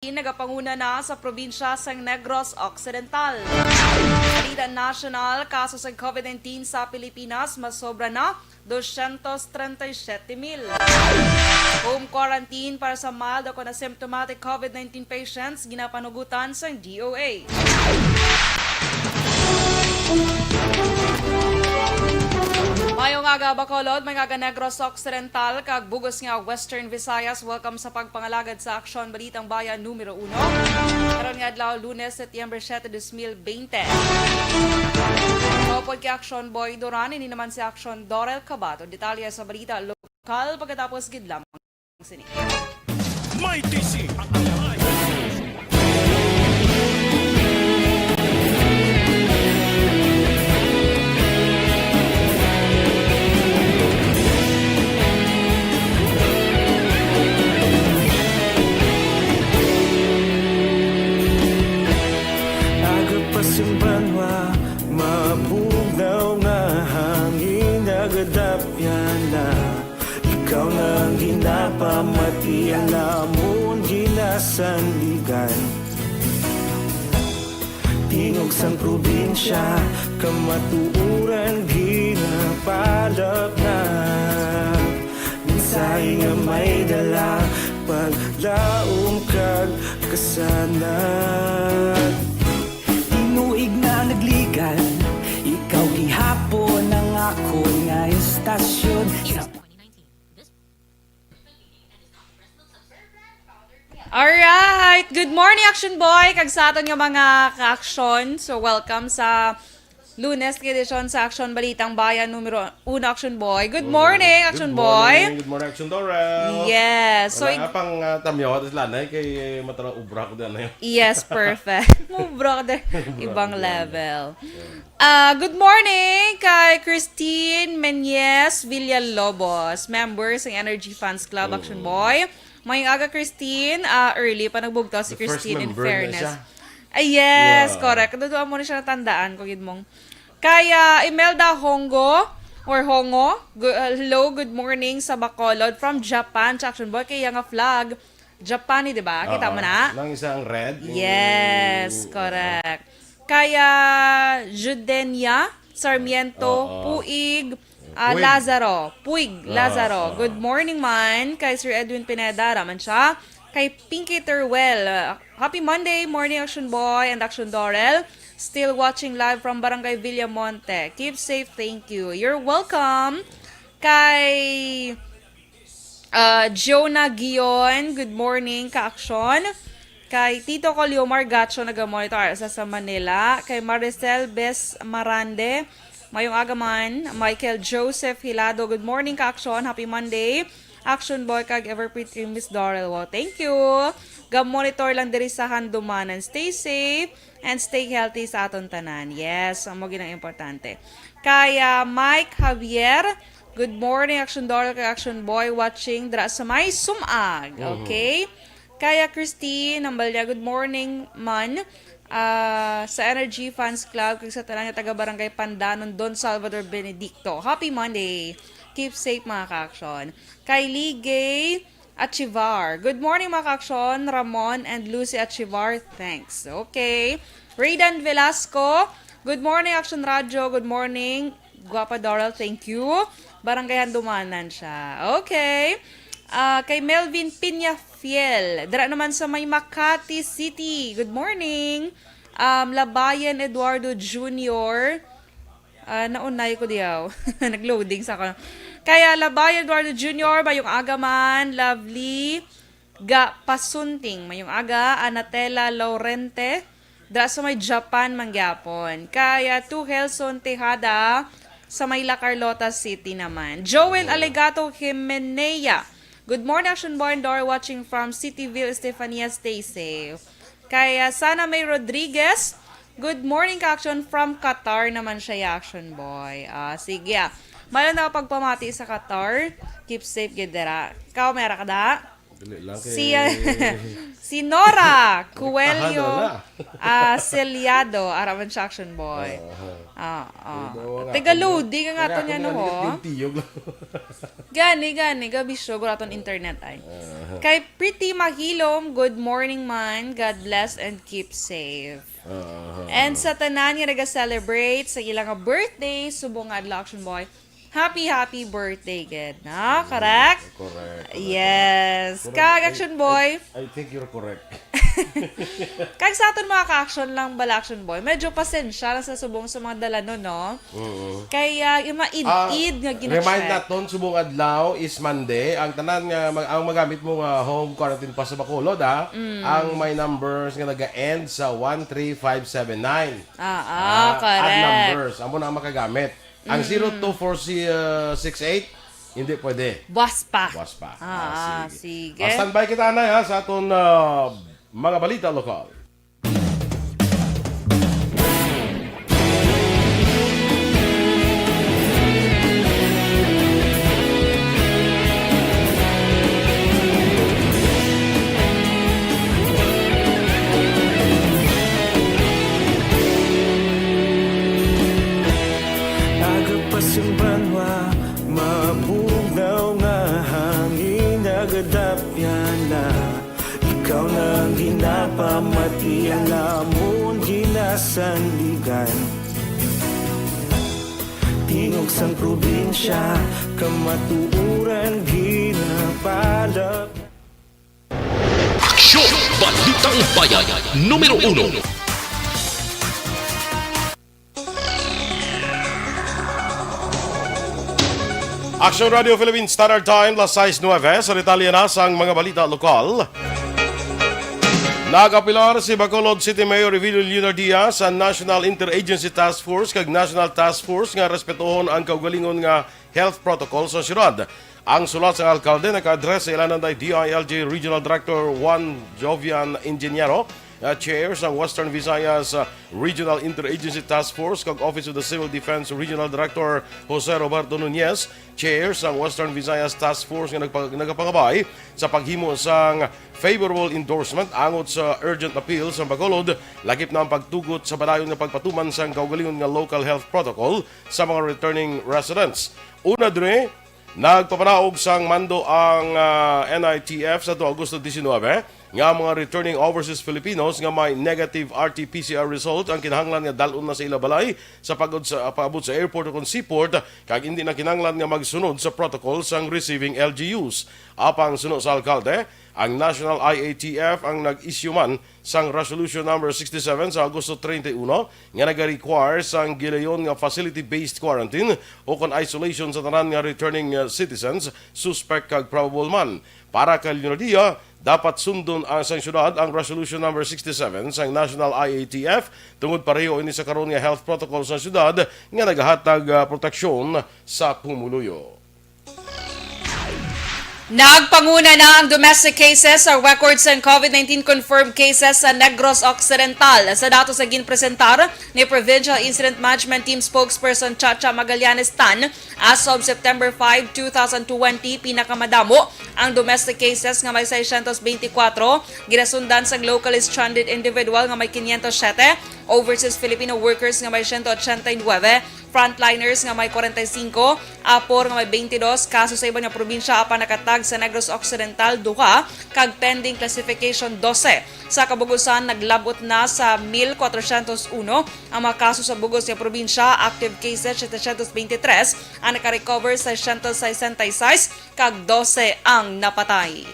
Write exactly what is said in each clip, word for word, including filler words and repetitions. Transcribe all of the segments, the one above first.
nagapanguna na sa probinsya sang Negros Occidental. Balita nasyonal, kaso sang COVID nineteen sa Pilipinas masobra na dosyentos treinta y siete mil. Home quarantine para sa mild o kon asymptomatic COVID nineteen patients ginapanugutan sang D O H. Mayong aga, Bacolod, mayong aga, Negros Occidental, kag bugos nga Western Visayas. Welcome sa pagpangalagad sa Aksyon Balitang Bayan numero uno. Karon nga adlaw, Lunes, Setyembre siete, dos mil bente. Maupod kay Aksyon Boy Duran, ini naman si Aksyon Dorel Cabato. Detalye sa balita lokal pagkatapos gid lamang sini. May T C ang Aga pa sing banwa, mabugnaw nga hangin nagadapyan na. Ikaw na ang ginapamati, ang namon ginasandigan. Tingog sang probinsya, kamatuoran ginapalapnap. Mensahe nga may dala, paglaom kag kasanag. Tinuig na nagligan, ikaw gihapon ang akon nga istasyon. Alright! Good morning, Action Boy! Kag sa aton nga mga ka-action. So, welcome sa Lunes nga edisyon sa Action Balitang Bayan numero uno, Action Boy. Good Mm. morning, Good Action morning. Boy! Good morning, Action Dorel! Yes. So, Wala ig- nga pang, ah, tamyaw, atas lanay kay, eh, matarang ubra ko din na yun. Yes, perfect. Mubra ko din. Ubra Ibang ko din. level. Yeah. Ah, good morning kay Christine Menyes Villalobos, member sa Energy Fans Club, Action Mm. Boy. Mayong aga, Christine. Ah, early pa nagbugtaw si The first Christine, in member na fairness. siya. Ah, yes, Wow. correct. Duduan mo na siya natandaan ko, gid mong. Kay, ah, Imelda Hongo, or Hongo, gu-, ah, hello, good morning sa Bacolod from Japan, sa Action Boy. Kaya nga flag, Japan, eh, di ba? Kita mo Oo. na? Nang isang red, yung Yes, correct. Kaya Judenia Sarmiento, Oo. Puig, ah, Puig. Lazaro. Puig, Oo, Lazaro. oo. Good morning man kay Sir Edwin Pineda, raman siya. Kay Pinky Teruel, uh, happy Monday morning, Action Boy and Action Dorel. Still watching live from Barangay Villamonte. Keep safe, thank you. You're welcome. Kay, uh, Jonah Gion, good morning, ka-action. Kay Tito Coliomar Gacho, naga-monitor sa, sa Manila. Kay Maricel Bes Marande, mayong aga man. Michael Joseph Hilado, good morning, ka-action. Happy Monday. Action Boy kag ever pretty Miss Dorel. Wow, thank you. Ga-monitor lang diri sa Handumanan. Stay safe and stay healthy sa aton tanan. Yes, amo gid ang importante. Kay, ah, Mike Javier, good morning, Action Dorel kag Action Boy, watching dira sa may Sumag. Mhm. Okay? Kay, ah, Christine Nambalya, good morning man, ah, sa Energy Fans Club kag sa tanan nga taga Barangay Pandanon, Don Salvador Benedicto. Happy Monday. Keep safe, mga ka-action. Kay Ligay Achivar. Good morning, mga ka-action. Ramon and Lucy Achivar, thanks. Okay. Raydan Velasco. Good morning, Action Radio. Good morning, Guapa Doral. Thank you. Barangay Handumanan siya. Okay. Ah, kay Melvin Piña Fiel. Dira naman sa may Makati City. Good morning. Um, Labayan Eduardo Junior. Ah, naunay ko diyaw. Nag-loading sa ako. Kaya Labayan Eduardo Junior, mayong aga man, lovely. Ga Pasunting, mayong aga, Anatela Laurente. Dira sa may Japan man gyapon. Kaya Tuhelson Tejada sa may La Carlota City naman. Joel Alegato Jimenea. Good morning, Action Boy and Dora, watching from Cityville, Estefania. Stay safe. Kay, ah, Sana May Rodriguez, good morning, ka-action, from Qatar naman siya, ya, action boy. Ah, sige, ah. Mayroon na pagpamati sa Qatar. Keep safe, gid dira. Ikaw, meron ka da? Dili lang kay Si, ah, si Nora Rektahan na Coelho, na. ah, Celiado, ara man siya, Action Boy. Aha. Ah, ah. Di ba, wala Taga ko Lodi ka nga wala to ko niya, no, nalipit ho? Yung tiyog lang. Gani, gani, gabi siya, gura aton internet ay. Aha. Kay Pretty Mahilom, good morning, man. God bless and keep safe. Aha. And sa tanan nga nag-celebrate sa ilang birthday, subong nga adlaw, Action Boy, happy, happy birthday, gid, no? Correct? Correct, correct, Yes. correct. Kag, I, Action Boy. I, I think you're correct. Kag sa aton mga ka-action lang bala, Action Boy, medyo pasensya lang sa subong sa mga dalanon, no? Oo. Kay, ah, yung mga id-id Ah, nga gina-check. Remind naton, subong adlaw is Monday. Ang tanan nga mag-, ang magamit mo nga home quarantine pass sa Bacolod, ah, Mm. ang may numbers nga naga-end sa one three five seven nine. Ah, ah, Ah, odd correct. numbers. Amo na ang makagamit. Ang Mm. zero two four si-, uh, six eight, hindi pwede. Buwas pa. Buwas pa. Ah, Ah, ah, sige. sige. Ah, standby kita, anay, ha, sa aton, ah, mga balita lokal. Aga pa sing banwa, mabugnaw nga hangin nagadapyan na. Ikaw na ang ginapamati, ang amon ginasandigan. Tingog sang probinsya, kamatuoran ginapalab. Aksyon! Balitang Bayan, numero uno. Action Radio Philippine Standard Time, las sais nuebe. Sa detalye na sang mga balita lokal. Nag-apilar si Bacolod City Mayor Revilio Leonardia sa National Interagency Task Force kag National Task Force nga respetuhon ang kaugalingon nga health protocol sa siyudad. Ang sulat sang alkalde naka-address sa ila nanday D I L G Regional Director Juan Jovian Ingeniero, uh, chair sang Western Visayas, uh, Regional Interagency Task Force kag Office of the Civil Defense Regional Director Jose Roberto Nunez, chair sang Western Visayas Task Force nga nagpa-, nagapangabay sa paghimo sang favorable endorsement angot sa urgent appeal sa Bacolod, lakip na ang pagtugot sa padayon nga pagpatuman sang kaugalingon nga local health protocol sa mga returning residents. Una diri, nagpapanaog sang mando ang, ah, N I T F sa Agosto diecinuebe nga ang mga returning overseas Filipinos nga may negative R T P C R result ang kinahanglan nga dal-on na sa ila balay sa pag-, sa paabot sa airport o kon seaport, kag hindi na kinahanglan nga magsunod sa protocol sang receiving L G Us. Apang suno sa alkalde, ang National I A T F ang nag-issue man sang Resolution Number sixty-seven sa Agosto treinta y uno nga nagarequire sang gilayon nga facility-based quarantine o kon isolation sa tanan nga returning, uh, citizens, suspect kag probable man. Para kay Leonardia, dapat sundon ang sang syudad ang Resolution Number sixty-seven sang National I A T F tungod pareho ini sa karon nga health protocol sa syudad nga nagahatag, uh, proteksyon sa pumuluyo. Nagpanguna na ang domestic cases sa record sang COVID nineteen confirmed cases sa Negros Occidental. Sa datos nga ginpresentar ni Provincial Incident Management Team Spokesperson Chacha Magallanes Tan, as of September five, two thousand twenty, pinakamadamo ang domestic cases nga may seiscientos beintikwatro, ginasundan sang locally stranded individual nga may quinientos siete, overseas Filipino workers nga may siyento ochenta y nuebe, frontliners nga may kwarenta y singko, apor nga may twenty-dos kaso sa iban nga probinsya, apan nakatag sa Negros Occidental duha kag pending classification dose. Sa kabug-usan, naglab-ot na sa mil kwatrocientos uno ang mga kaso sa bug-os nga probinsya, active cases setecientos veintitrés, ang naka-recover seiscientos sesenta y seis, kag dose ang napatay.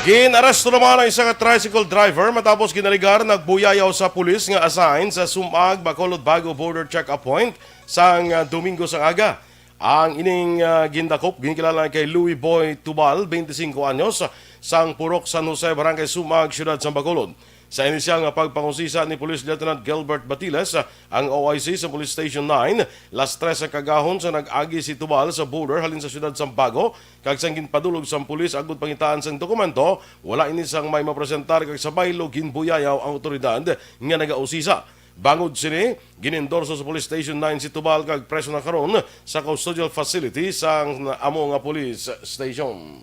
Gin-aresto naman ang isa ka tricycle driver matapos ginaligar nagbuyayaw sa pulis nga assigned sa Sumag, Bacolod, Bago border check-up point sang, ah, Domingo sang aga. Ang ining, ah, gindakop ginkilala kay Louie Boy Tubal, twenty-cinco anyos, sang Purok San Jose, Barangay Sumag, Siyudad sang Bacolod. Sa inisyal nga pagpangusisa ni Police Lieutenant Gilbert Batiles, ang O I C sa Police Station nine, las tres sa kagahon sa nag-agi si Tubal sa border halin sa siyudad sang Bago, kag sang ginpadulog sang pulis agud pangitaan sang dokumento, wala ini sang may mapresentar kag sa baylo ginbuyayaw ang awtoridad nga nagausisa. Bangod sini, gin-endorso sa Police Station nine si Tubal kag preso na karon sa custodial facility sang amo nga police station.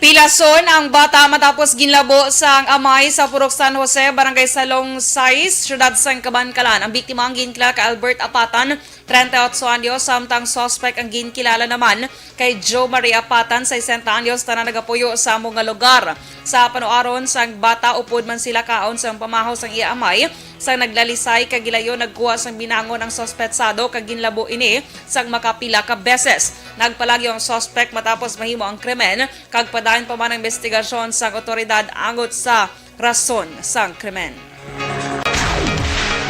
Pilason ang bata matapos ginlabo sang amay sa Purok San Jose, Barangay Salong sais, siyudad sang Kabankalan. Ang biktima ang ginkilala kay Albert Apatan, treinta y ocho anyos, samtang suspect ang ginkilala naman kay Joe Maria Patan, sesenta anyos, tanan nagapuyo sa amo nga lugar. Sa panuaron sang bata, upod man sila kaon sang pamahaw sang iya amay. Sang naglalisay kag gilayon, nagkuha sang binangon ang suspetsado kag ginlabo ini sang makapila ka beses. Nagpalagyo ang suspect matapos mahimo ang krimen kag padayon pa man ang investigasyon sang otoridad angot sa rason sang krimen.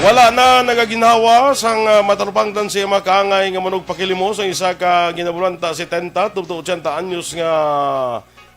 Wala na nagaginhawa sang, ah, matarupangdan sa iya mga kaangay nga manugpakilimos ang isa ka ginabulan ta setenta tubto ochenta anyos nga,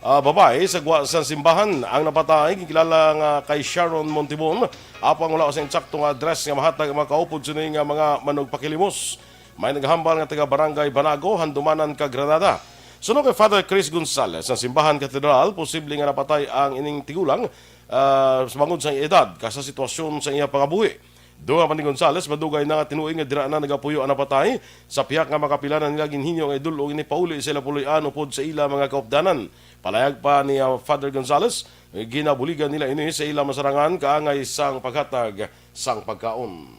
ah, babayi sa gwa sa simbahan. Ang napatay ginkilala nga kay Sharon Montibon, apang wala sa insakto nga address nga mahatag ang mga kaupod sini nga mga manugpakilimos. May naghambal nga taga Barangay Banago, Handumanan kag Granada. Suno kay Father Chris Gonzalez, ang simbahan katedral posible nga napatay ang ining tigulang, ah, sa bangod sa iyang edad kag sa sitwasyon sa iya pangabuhi. Dugang pa ni Gonzalez, madugay na nga tinuig nga dira na nagapuyo ang napatay. Sa pihak nga makapila na nila, ginhinyo nga idul-ong ini pauli sa ila puloy-an upod sa ila mga kaupdanan. Palayag pa ni, ah, Father Gonzalez, ginabuligan nila ini sa ila masarangan kaangay sang paghatag sang pagkaon.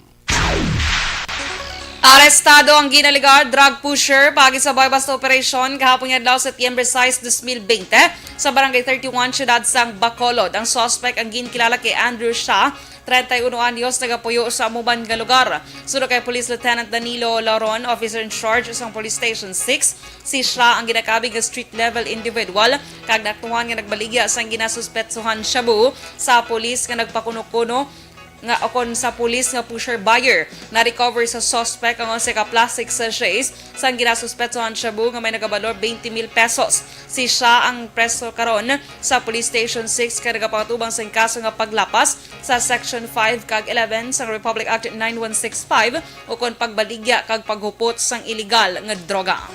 Arestado ang ginalegar drug pusher paagi sa buy-bust operation kahapon nga adlaw, Setyembre sais, dos mil bente, sa Barangay thirty-one, siyudad sang Bacolod. Ang suspect ang ginkilala kay Andrew Shah, treinta y uno anyos, nagapuyo sa amo man nga lugar. Suno kay Police Lieutenant Danilo Laron, officer in charge sang Police Station six, si Shah ang ginakabig nga street level individual kag naaktuhan nga nagbaligya sang ginasuspetsohan shabu sa pulis nga nagpakuno-kuno nga, o kon sa pulis nga pusher buyer. Na-recover sa suspect ang onse ka plastic sachets sang ginasuspetsohan shabu nga may nagabalor twenty mil pesos. Si Shah ang preso karon sa Police Station six kag nagapatubang sang kaso nga paglapas sa Section five kag eleven sang Republic Act nine one six five, o kon pagbaligya kag paghupot sang iligal nga droga.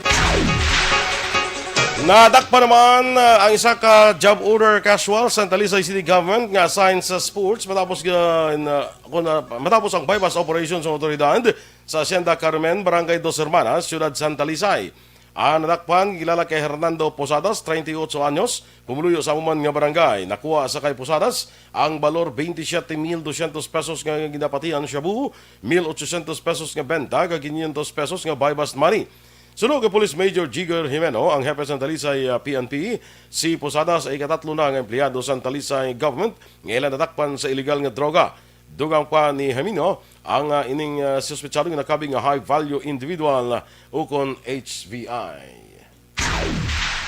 Nadakpan naman, ah, ang isa ka job order casual sa Talisay City Government nga assigned sa sports matapos ga-, na, kun, ah, matapos ang buy-bust operation sa otoridad sa Hacienda Carmen, Barangay Dos Hermanas, Siyudad Santa Lisay. Ang nadakpan, kilala kay Hernando Posadas, treinta y ocho anyos, pumuluyo sa amo man nga barangay. Nakuha sa kay Posadas ang balor twenty-seven mil doscientos pesos nga ginapatihan shabu, mil ochocientos pesos nga benta, kag quinientos pesos nga buy-bust money. Suno kay Police Major Jigger Jimeno, ang hepe sa Talisay, ah, P N P, si Posadas ay ikatatlo na nga empleyado sa Talisay government nga ila nadakpan sa iligal nga droga. Dugang pa ni Jimeno, ang, ah, ining, ah, suspetsado nga nakabig nga high value individual, ah, ukon H V I.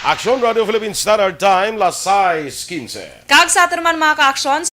Aksyon, Radio Philippine Standard Time, las sais quince. Kag sa aton man mga ka-aksyon,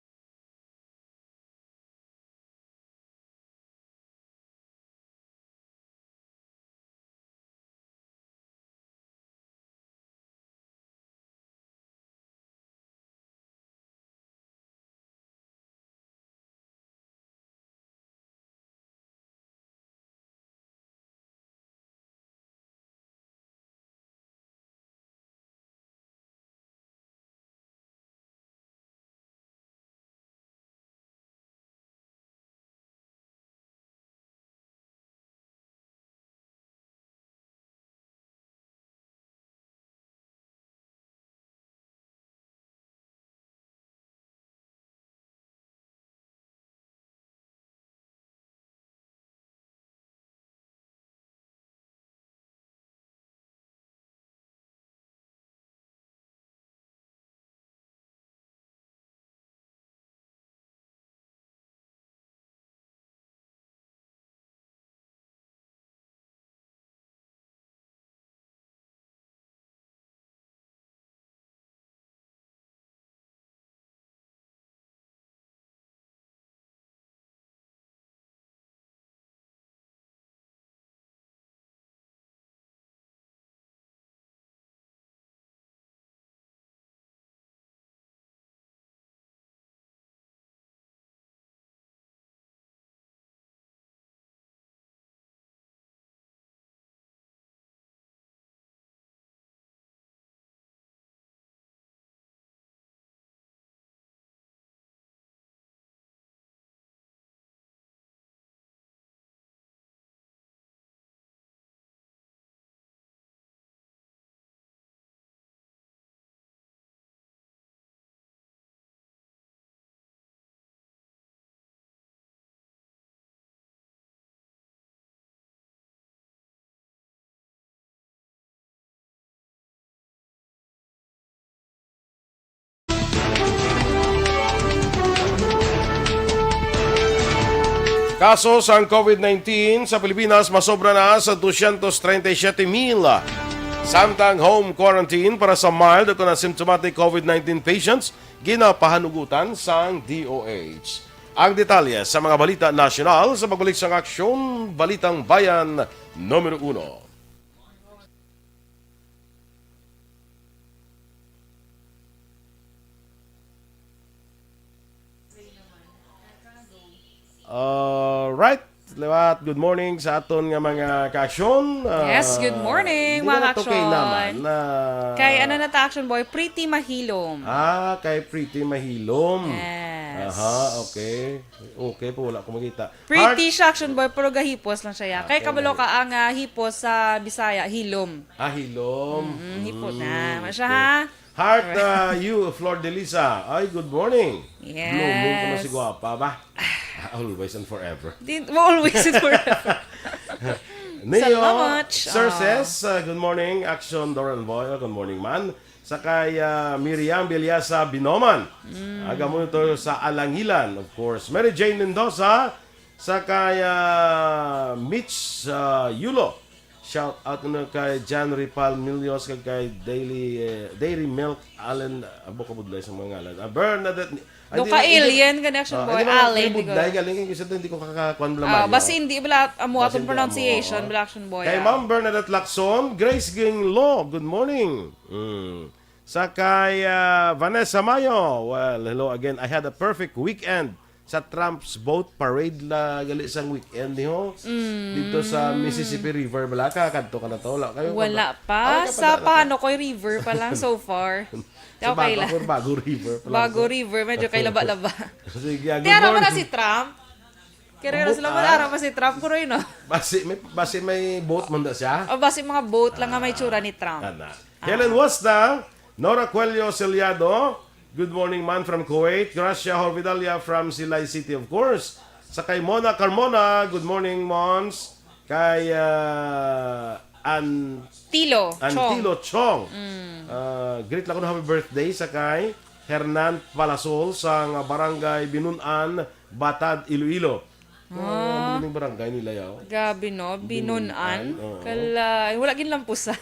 Kaso sang COVID nineteen sa Pilipinas masobra na sa dosyentos treinta y siete mil. Samtang home quarantine para sa mild o kon asymptomatic COVID nineteen patients ginapahanugutan sang D O H. Ang detalye sa mga balita nasyonal sa pagbalik sang Aksyon Balitang Bayan numero uno. Alright, liwat. Good morning sa aton nga mga kaaksyon. Yes, good morning, mga kaaksyon. Kay ano na ta, Action Boy? Pretty Mahilom. Ah, kay Pretty Mahilom. Yes. Aha, okay. Okay, pa wala ko makita. Pretty siya, Action Boy, pero gahipos lang siya, ya. Kay kabalo ka, ang, ah, hipos sa Bisaya, hilom. Ah, hilom. Mm, hipos na. Mm, masya, okay. Ha? Heart, uh, you, Flor Delisa. Ay, good morning. Yes. Blooming ka na si gwapa ba? Always and forever. Di, always and forever. Neo Salamat. Cerces, uh, good morning. Action Doran Boy, good morning man. Sa kay, uh, Miriam Bilyasa Binoman. Mm. Aga mo ito sa Alangilan, of course. Mary Jane Mendoza, sa kay, uh, Mitch, uh, Yulo. Shout out na kay John Ripal Milios, kag kay Daily, eh, Dairy Milk Allen, abo ka budlay sa mga ngalan. Ah, Bernadette, ay, Doka di na, hindi, alien ka na, Action ah, Boy. Hindi ba Allen, may budlay, di ko galing, kasi hindi ko kakakuan bala Ah, Mario. Basi hindi bala amo Basi atong hindi pronunciation, amo, oh. Bala Action Boy, Kay ah. Ma'am Bernadette Lacson, Grace Ginglo, good morning. Mm. Sa kay, ah, Vanessa Mayo, well, hello again. I had a perfect weekend sa Trump's Boat Parade la gali sang weekend niho. Mm. Dito sa Mississippi River, bala ka, kadto ka na to, wala kayo? Wala pa. Ay, Sa kapadaan na. Panokoy River pa lang so far. Sa Okay Bago, lang. Bago River pa lang Bago to. River, medyo kay laba-laba. Sige, ah, good Tiara mo na morning. Si Trump? Kaya Amo sila ka? Mag-ara pa si Trump, kuroy, no? Basi may, basi may boat man da siya? O, basi mga boat lang nga may tsura ni Trump. Ana. Ah. Helen Wasta, Nora Cuello Celiado, good morning man from Kuwait. Gracia Horvidalia from Silay City, of course. Sa kay Mona Carmona, good morning, Mons. Kay, ah, An-, Tilo Chong. Antilo Chong. Mm. Ah, greet lang ko na happy birthday sa kay Hernan Palasol sa nga barangay Binun-an, Batad, Iloilo. Oh, Ah. Ano yung barangay nila, yaw? Gabi, no? Binun-an. Binun-an, oo. Kala, ay, wala ginlampusan.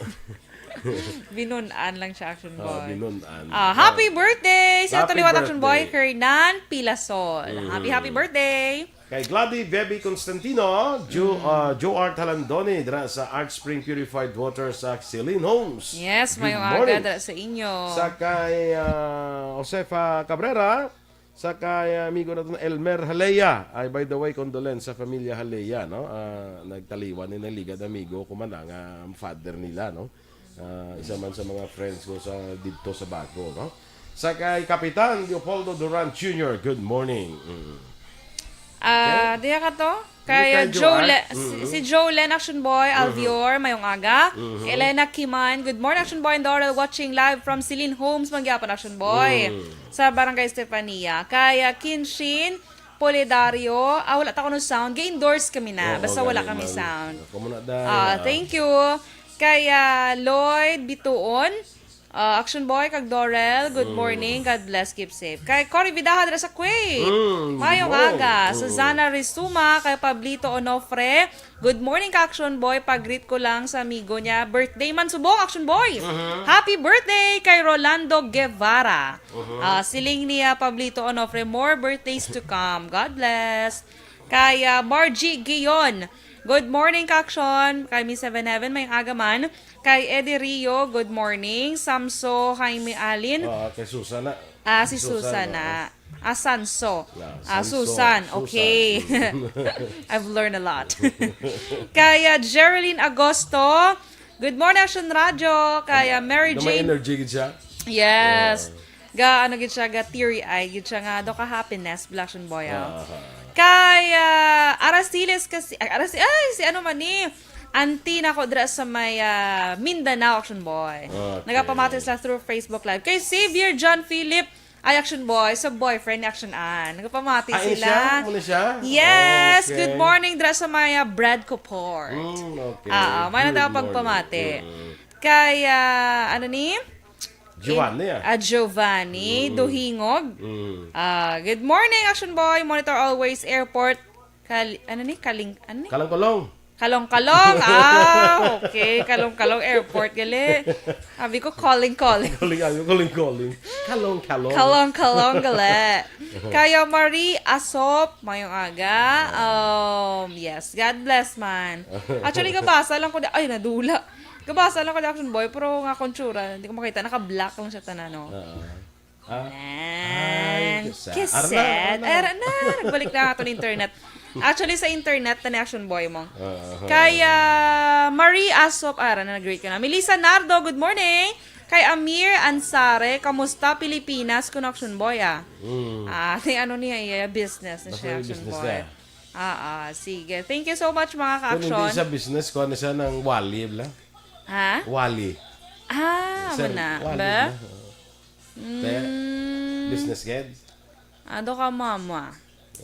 Binun-an lang siya, Action Ah, Boy. Binun-an. Ah, happy Ah. birthday sa Happy tuliwat, Action Boy, birthday. Hernan Pilasol. Mhm. Happy, happy birthday. Kay Gladys Beby Constantino, Jo, Mm. ah, Joe Art Halandoni, dira sa Art Spring Purified Water sa Celine Homes. Yes, Good mayong aga morning. dira sa inyo. Sa kay, ah, Josefa Cabrera, Sa kay amigo naton Elmer Halea. Ay, by the way, condolence sa pamilya Halea, no? Ah, nagtaliwan ni, nagligad amigo ko man ang, ah, father nila, no? Ah, isa man sa mga friends ko sa didto sa Bago, no? Sa kay Kapitan Leopoldo Duran Junior, good morning. Mm. Ah, Okay. diya ka to? Kay, Kay ah, Joe Joanne. Le-, si, Mm-hmm. si Joe Len Action Boy, Mm-hmm. Alvior, mayong aga. Mm-hmm. Elena Kiman, good morning, Action Boy and Doral, watching live from Celine Homes, mangyapon, Action Boy. Mm. Sa Barangay Estefania. Kay, ah, Kinshin Polidario, ah, wala ta kuno sound. Ga-endorse kami na. Oo, Basta wala galing, kami ma'am. sound. Ako muna, Day. Ah, Ah. thank you. Kay, ah, Lloyd Bituon, Ah, Action Boy kag Dorel, good Mm. morning. God bless, keep safe. Kay Cory Vidaja dira sa Kuwait. Mm, good Mayong morning. aga. Mm. Susana Rizuma, kay Pablito Onofre. Good morning, ka Action Boy. Pag-greet ko lang sa amigo niya. Birthday man subong, Action Boy. Mhm. Happy birthday kay Rolando Guevara. Mhm. Ah, siling niya, Pablito Onofre, more birthdays to come. God bless. Kay, ah, Margie Gion. Good morning, ka Action. Kay Miss Seven Heaven, mayong aga man. Kay Eddie Rio, good morning. Samso Jaime Alin. Ah, kay Susan na. Ah, si Susan Susan na. na. Ah, Sanso. Na, Ah, Sanso. Susan. Susan. Okay. Mm. I've learned a lot. Kay, ah, Jerilyn Agosto, good morning, Action Radio. Kay, ah, Mary Jane. Na may energy gid siya. Yes. Ah. Ga, ano gid siya, ga teary-eyed gid siya nga, daw ka happiness, Black Action Boy, ah. Aha. Kay, ah, Arasiles kasi, ah, Arasi-, ay, si ano man ni? Auntie na ko dira sa may, ah, Mindanao, Action Boy. Okay. Nagapamati sila through Facebook Live. Kay Xavier John Philip, ay, Action Boy, sa boyfriend ni Action Ann. Nagapamati Ah, yun sila. siya? Muna siya? Yes, Okay. good morning dira sa may, ah, Brad Coport. Mm, okay. Ah, ah, may Good natawa morning. pagpamati. Mm-mm. Kay, ah, ano ni? Giovanni, ah. Ah, Giovanni Mm. Duhingog. Mm. Ah, good morning, Action Boy. Monitor always, airport. Kal-, ano ni? Kaling-, ano ni? Kalong-kalong. Kalong-kalong. Ah, okay. Kalong-kalong airport gali. Abi ko, calling-calling. Calling, abi ko, calling-calling. Kalong-kalong. Kalong-kalong gali. Kaya Marie Asop, mayong aga. Um, yes, God bless man. Actually, gabasa lang ko di, ay, nadula. Gabasa lang ko di, Action Boy, pero nga kontsura, hindi ko makita, naka-black lang siya tanan, no? Oo. Ah. Nan. Ay, cassette. Cassette. Ara na, ara na. Ara na. Nagbalik na aton internet. Actually, sa internet na ni Action Boy mo. Ah, Kay ah, Marie Asop, ara na, nag-greet ka na. Melissa Nardo, good morning. Kay Amir Ansare, kamusta Pilipinas, kun Action Boy, ah? Mm. Ah, di ano niya, iya, business na Basta siya, may Action business Boy. na. Ah, ah, sige. Thank you so much, mga Kung hindi ka-action. Sa business, kuha na siya ng wali, bla. Ha? Wali. Ah, Sir, mana, wali ba? na. Te, Mm, business head. Ado ka mama.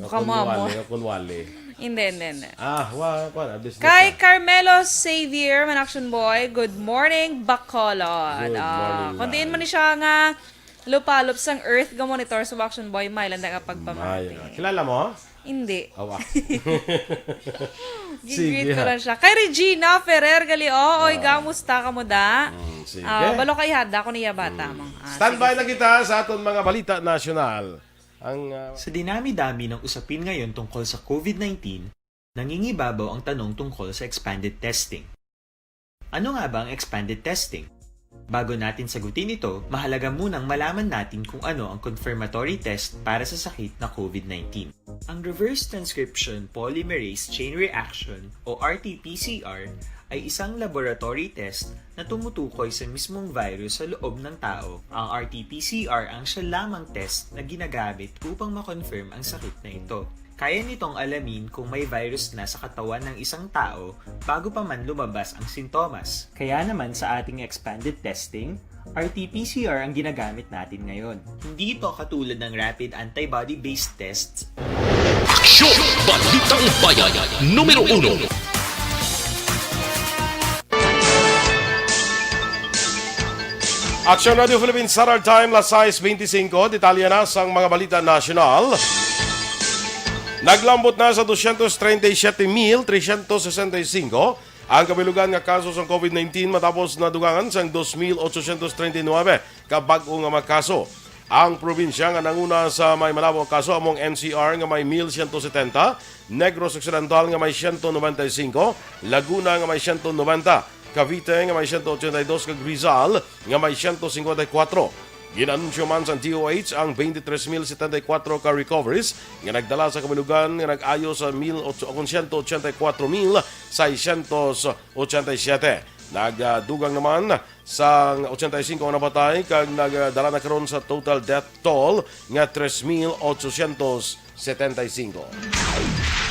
O, Ka kung mama. wali, o kung wali. Hindi, hindi, hindi. Ah, wa, wa na, business Kay na. Carmelo Xavier, man Action Boy, good morning, Bacolod. Good Ah, morning, kung diin man. man ni siya nga lupalop sang earth ga monitor sa Action Boy, may lang nga pagpamati. May, ah, kilala mo? Hindi. Awa. Gigreet ko ha. lang siya. Kay Regina Ferrer gali, oh, oy, Ah. kamusta ka mo da? Mm, sige. Ah, balo kay hada ko niya bata mo. Ah, Standby sige, na sige. Kita sa aton mga balita nasyonal. Ang ah, Sa dinami-dami ng usapin ngayon tungkol sa COVID nineteen, nangingibabaw ang tanong tungkol sa expanded testing. Ano nga ba ang expanded testing? Bago natin sagutin ito, mahalaga munang malaman natin kung ano ang confirmatory test para sa sakit na COVID nineteen. Ang reverse transcription polymerase chain reaction o R T P C R ay isang laboratory test na tumutukoy sa mismong virus sa loob ng tao. Ang R T P C R ang siya lamang test na ginagamit upang ma-confirm ang sakit na ito. Kaya nitong alamin kung may virus na sa katawan ng isang tao bago pa man lumabas ang sintomas. Kaya naman sa ating expanded testing, R T P C R ang ginagamit natin ngayon. Hindi ito katulad ng rapid antibody-based tests. Aksyon! Balitang Bayan, numero uno. Action Radio Philippines Standard Time, las sais beintisinco. Detalye na sang mga balita nasyonal. Naglambot na sa doscientos treinta y siete mil trescientos sesenta y cinco ang kabilugan nga kaso sang COVID nineteen matapos nadugangan sang dos mil ochocientos treinta y nuebe ka bag-o nga mga kaso. Ang probinsya nga nanguna sa may malabo nga kaso amo ang N C R nga may mil siyento setenta, Negros Occidental nga may siyento nobenta y singko, Laguna nga may siyento nobenta, Cavite nga may siyento ochenta y dos, kag Rizal nga may siyento singkwenta y kuwatro. Ginanunsyo man sang D O H ang twenty-three mil setenta y kuwatro ka recoveries nga nagdala sa kabilugan nga nag-ayo sa mil ocho, kon siyento ochenta y kuwatro mil seiscientos ochenta y siete. Nagdugang naman sang ochenta y singko ang napatay kag nagdala na karon sa total death toll nga tres mil ochocientos setenta y singko.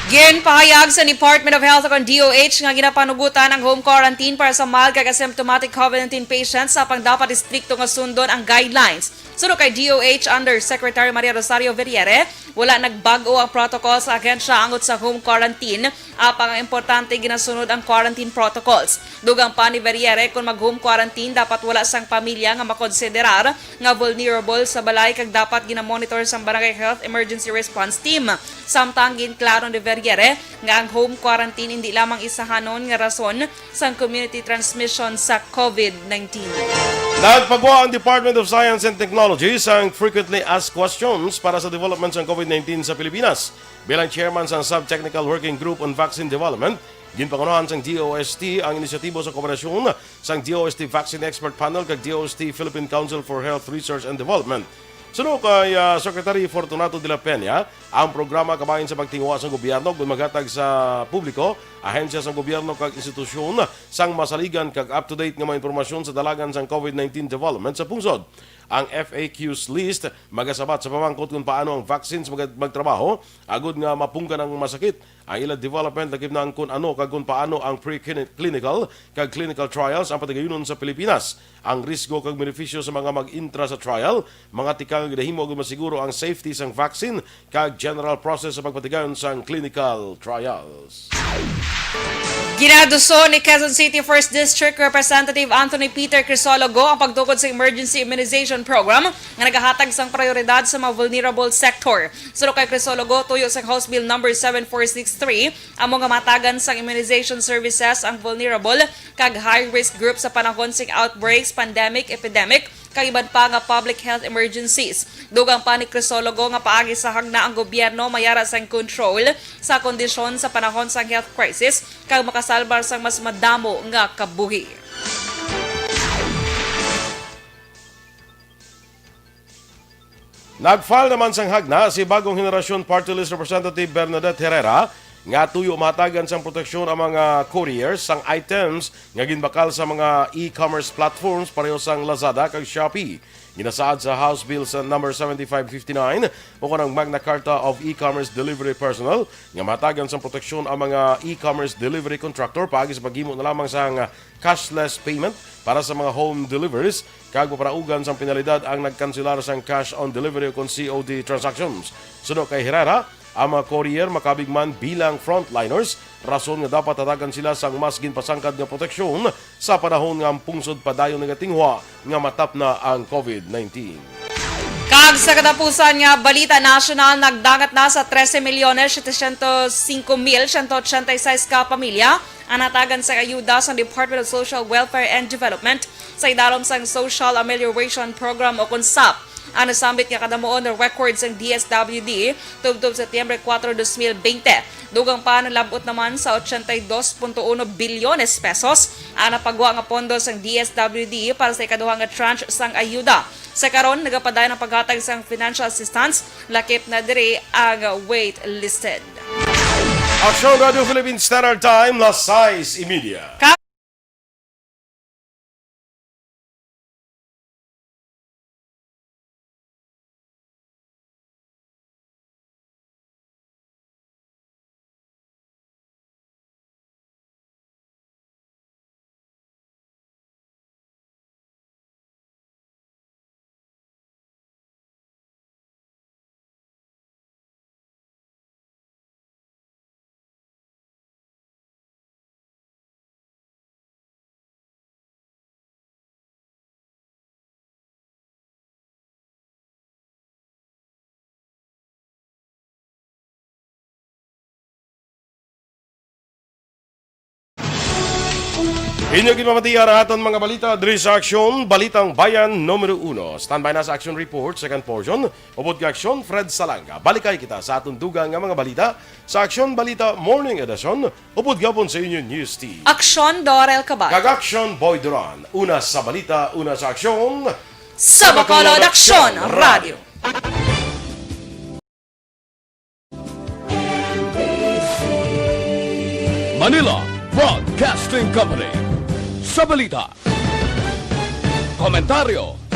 Ginpahayag sa Department of Health ug ang D O H nga ginapanugutan ang home quarantine para sa mild kag asymptomatic COVID nineteen patients, apang dapat istrikto nga sundon ang guidelines. Suno kay D O H Undersecretary Maria Rosario Verriere, wala nagbag-o ang protocol sa ahensya angot sa home quarantine, apang ang importante ginasunod ang quarantine protocols. Dugang pa ni Verriere, kung mag-home quarantine, dapat wala sang pamilya nga makonsiderar nga vulnerable sa balay kag dapat ginamonitor sang Barangay Health Emergency Response Team. Samtang ginklaro ni Verriere nga ang home quarantine indi lamang isahanon nga rason sang community transmission sa COVID nineteen. Nagpagwa ang Department of Science and Technology sang frequently asked questions para sa development sang COVID nineteen sa Pilipinas. Bilang chairman sang Sub-Technical Working Group on Vaccine Development, ginpangunahan sang D O S T ang inisyatibo sa kooperasyon sang D O S T Vaccine Expert Panel kag D O S T Philippine Council for Health Research and Development. Suno kay ah, Secretary Fortunato de la Peña, ang programa kabahin sa pagtinguha sang gobyerno ug maghatag sa publiko, ahensya sang gobyerno kag institusyon sang masaligan kag up-to-date nga mga impormasyon sa dalagan sang COVID nineteen development sa pungsod. Ang F A Qs list magasabat sa pamangkot kung paano ang vaccines mag- magtrabaho agud nga mapunggan ang masakit, ang ila development, lakip na ang kun ano kag kun paano ang preclinical kag clinical trials ang patigayunon sa Pilipinas, ang risgo kag benepisyo sa mga mag-intra sa trial, mga tikang nga ginahimo agud masiguro ang safety sang vaccine, kag general process sa pagpatigayon sang clinical trials. Ginaduso ni Quezon City First District Representative Anthony Peter Crisologo ang pagtukod sa emergency immunization program nga nagahatag sang prioridad sa mga vulnerable sector. Suno kay Crisologo, tuyo sa House Bill number seven four six three, amo nga matagan sang immunization services ang vulnerable kag high-risk group sa panahon sing outbreaks, pandemic, epidemic, kag iban pa nga public health emergencies. Dugang pa ni Crisologo nga paagi sa hagna ang gobyerno mayara sang control sa kondisyon sa panahon sang health crisis kag makasalbar sang mas madamo nga kabuhi. Nag-file naman sang hagna si Bagong Henerasyon Party List Representative Bernadette Herrera nga tuyo mahatagan sang proteksyon ang mga couriers sang items nga ginbakal sa mga e-commerce platforms pareho sang Lazada kag Shopee. Ginasaad sa House Bill sa number seventy-five fifty-nine o kanang Magna Carta of E-commerce Delivery Personnel nga mahatagan sang proteksyon ang mga e-commerce delivery contractor paagi sa paghimo na lamang sang cashless payment para sa mga home deliveries kag maparaugan sang penalidad ang nagkanselar sang cash on delivery o kon C O D transactions. Suno kay Herrera, ang mga courier makabig man bilang frontliners, rason nga dapat hatagan sila sang mas ginpasangkad nga proteksyon sa panahon nga ang pungsod padayon nagatinguha nga matapna ang covid nineteen. Kag sa katapusan nga balita nasyonal, nagdangat na sa trese milyones setecientos singko mil siyento ochenta y seis ka pamilya ang natagan sa ayuda sa Department of Social Welfare and Development sa idalom sang Social Amelioration Program o kon sap. Ang nasambit nga kadamuon record sang D S W D tubtob Setyembre kuwatro, dos mil bente. Dugang pa, nalab-ot naman sa ochenta y dos punto uno bilyones pesos ang napagwa nga pondo sang D S W D para sa ikaduha nga tranche sang ayuda. Sa karon, nagapadayon ang paghatag sang financial assistance, lakip na diri ang wait listed. Aksyon Radio Philippine Standard Time, las sais y media. Ka- Inyo ginpamatian ang aton mga balita diri sa Aksyon, Balitang Bayan numero uno. Standby na sa Aksyon Report, second portion. Upod kay Aksyon, Fred Salanga. Balikay kita sa aton dugang nga mga balita sa Aksyon Balita Morning Edition. Upod gihapon sa inyo News Team. Aksyon, Dorel Cabal. Kag Aksyon, Boy Duran. Una sa balita, una sa aksyon. Sa Bacolod Aksyon Radio. Manila Broadcasting Company. Sa balita, komentaryo,